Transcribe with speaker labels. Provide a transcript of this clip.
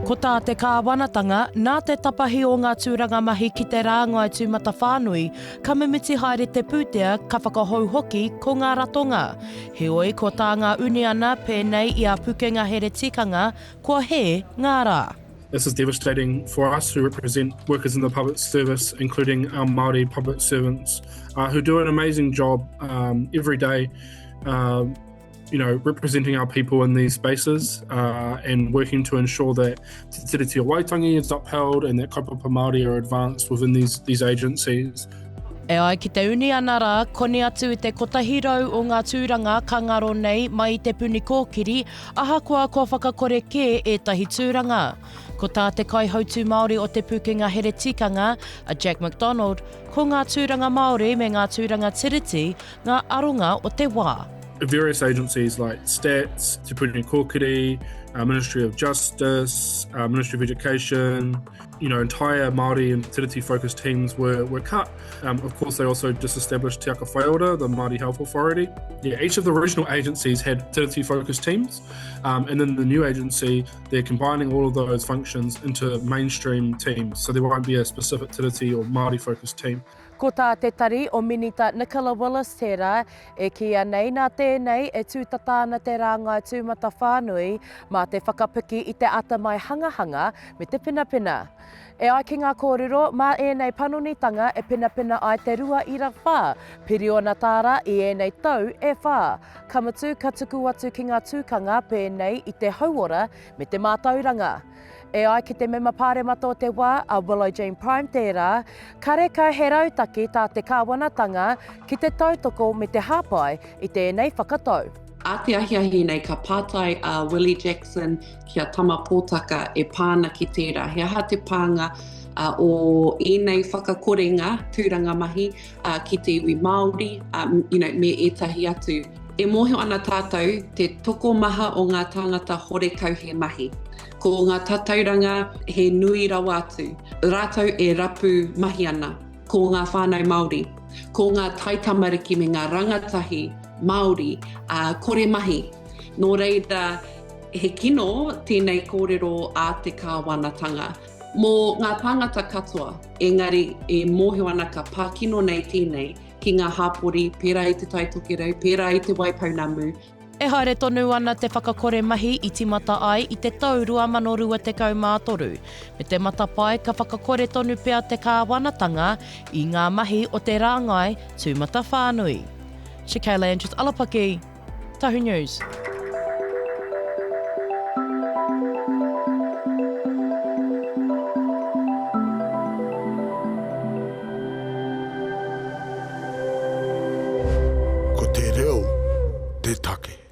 Speaker 1: Ko tā te kāwanatanga, nā te tapahi o ngā tūranga mahi ki te rāngai tūmatawhānui, ka mimiti haere te pūtea, ka whakahou hoki ko ngā ratonga. Heoi, ko tā ngā uniana, pēnei i a Pukenga Here Tikanga, kua hē ngā rā.
Speaker 2: This is devastating for us who represent workers in the public service, including our Māori public servants, uh, who do an amazing job um, every day, uh, you know, representing our people in these spaces uh, and working to ensure that Te Tiriti o Waitangi is upheld and that kaupapa Māori are advanced within these, these agencies.
Speaker 1: E ai ki te uniana rā, koni atu i te 100 o ngā tūranga ka ngaro nei mai i Te Puni Kōkiri, ahakoa kua whakakore kē ētahi tūranga. Ko tā te Kaihautū Māori o Te Pūkenga Here Tikanga, a Jack McDonald, ko ngā tūranga Māori me ngā tūranga Tiriti ngā aronga o te wā.
Speaker 2: Various agencies like Stats, Te Puni Kōkiri, uh, Ministry of Justice, uh, Ministry of Education, you know, entire Māori and Tiriti focused teams were, were cut. Um, of course, they also disestablished Te Aka Whaiora, the Māori Health Authority. Yeah, each of the regional agencies had Tiriti focused teams, um, and then the new agency, they're combining all of those functions into mainstream teams. So there won't be a specific Tiriti or Māori focused team.
Speaker 1: Ko tā te tari o Minita Nicola Willis tērā e kīia nei nā tēnei e tūtata ana te rāngai tūmatawhānui mā te whakapiki i te atamai hangahanga me te penapena. E ai ki ngā kōrero, mā ēnei panonitanga e penapena ai te 2.4 piriona tāra i ēnei tau e whā, ka mutu ka tuku atu ki ngā tūkanga pēnei i te hauora me te mātauranga. E ai ki te mema pāremata o te wā, a Willow Jane Prime tērā, karekau he rautaki tā te kāwanatanga ki te tautoko me te hāpai i tēnei whakatau.
Speaker 3: Ā te ahiahi nei ka pātai a Willie Jackson ki a Tama Pōtaka e pā ana ki tērā, he aha te pānga o ēnei whakakorenga tūranga mahi ki te iwi Māori, you know, me ētahi atu. E mōhio ana tātou te tokomaha o ngā tāngata horekau he mahi. Ko ngā tatauranga he nui rawa atu. Rātou e rapu mahi ana. Ko ngā whānau Māori. Ko ngā taitamariki me ngā rangatahi Māori, ā, kore mahi. Nō reira, he kino tēnei kōrero a te kāwanatanga. Mō ngā tāngata katoa, engari e mōhio ana ka pā kino nei tēnei ki ngā hāpori pērā i Te Tai Tokerau, pērā i Te Waipounamu,
Speaker 1: E haere tonu ana te whakakore mahi i tīmata ai i te tau 2023, me te matapae ka whakakore tonu pea te kāwanatanga i ngā mahi o te rāngai tūmatawhānui. Shakayla Andrews Alapaki, Tahu News.
Speaker 4: Ko te reo te take.